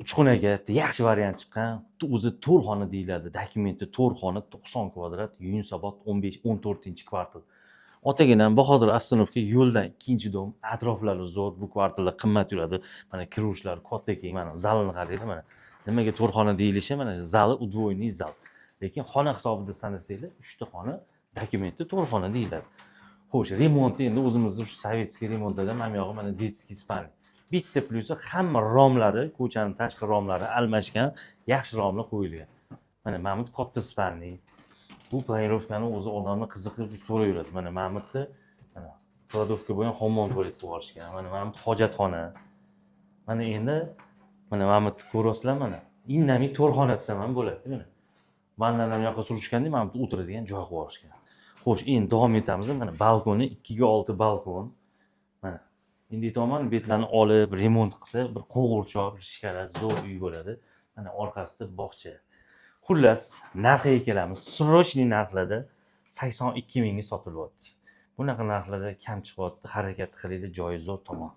Uch xonaga bitta yaxshi variant chiqqan. O'zi to'rt xona deyiladi. Dokumenti to'rt xona, 90 kvadrat, Yunusobod 15 14 kvartal. Otaginam Bahodir остановка yo'ldan ikkinchi дом, atroflari zo'r, bu kvartalda qimmat yuradi. Mana kiruvchilar katta keng, mana zalini qaranglar, mana. Nimaga to'rt xona deyilishi, mana zali удвоенный zal. Lekin xona hisobida sanasanglar, uchta xona, dokumenti to'rt xona deyiladi. Xo'sh, remonti endi o'zimizni shu советский remontda, mana bu yog'i mana детский спальня. Bitta plyusi, hamma romlari, ko'chani tashqi romlari almashgan, yaxshi romlar qo'yilgan. Mana bu katta спальня. Bu планировка ni o'zi odamni qiziqib so'rayveradi. Mana bu yerda mana кладовка bo'lgan, hammom tualet qilib yuborishgan. Mana bu hojatxona. Mana endi mana bu yerni ko'ryapsizlar, mana. Indamay to'rt xona desam ham bo'ladi, mana. Vannani ham yoqqa surishganda mana bu yerda o'tiradigan joy qilib yuborishgan. Xo'sh, endi davom etamiz. Mana balkoni 2 ga 6 balkon. Mana. Endi aytyapman, betlarni olib, remont qilsa, bir qo'g'irchoq, bir шоколад, zo'r uy bo'ladi. Mana orqasida bog'cha. Xullas, narxiga kelamiz. Срочный narxlarda 82 mingga sotilyapti. Bunaqa narxlarda kam chiqyapti. Harakat qilinglar, joyi zo'r tomon.